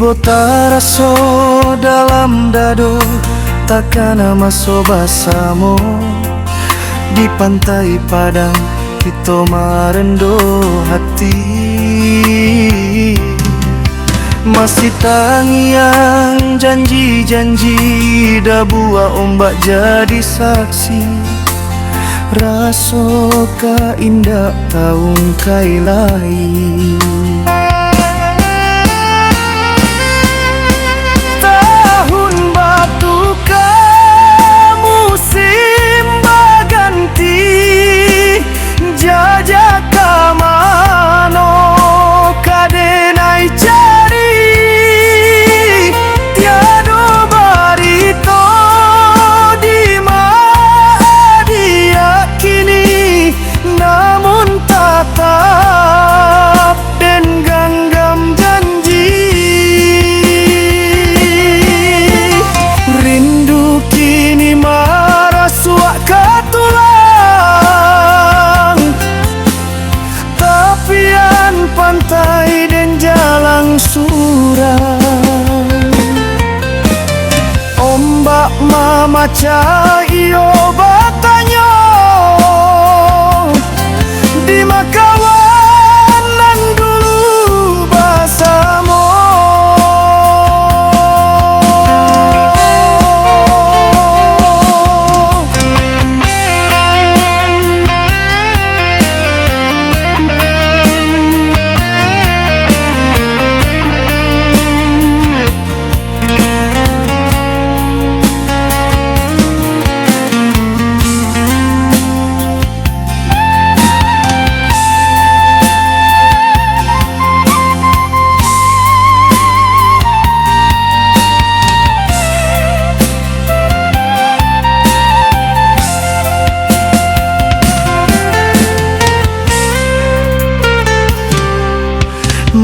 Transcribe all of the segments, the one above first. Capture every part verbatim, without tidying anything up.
Bo taraso dalam dado, takana maso basamo. Di Pantai Padang kito marendoh hati. Masih tangiang janji-janji, dabuak ombak jadi saksi. Raso ka indak taungkai lai. Tahun batuka, musim baganti, jajak ka mano ka denai cari? Tiado barito di ma adiak kini, namun tatap den ganggam janji. Rindu kini marasuak ka tulang, tapian pantai den jalang surang. Ombak mamacah iyo batanyo, di ma kawan nan dulu basamo.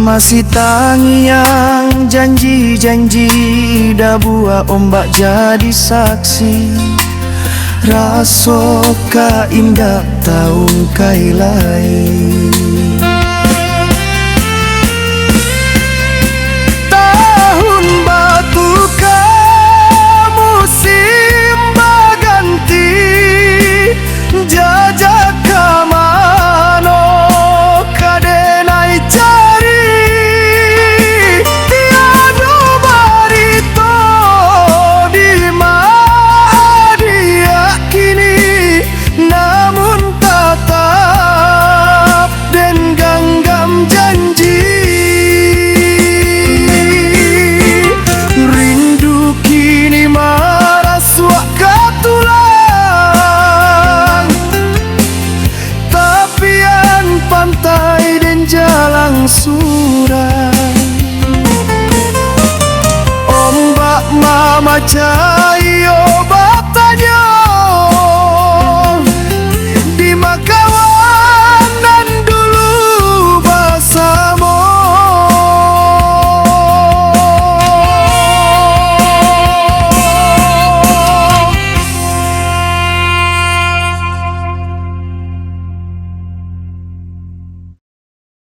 Masih tangiang janji-janji, dabuak ombak jadi saksi. Raso ka indak taungkai lai. Tahun batuka, musim baganti, jajak ka mano ka denai cari? Tiado barito di ma adiak kini, namun tatap den ganggam janji. Rindu kini marasuak ka tulang, tapian pantai den jalang surang. Ombak mamacah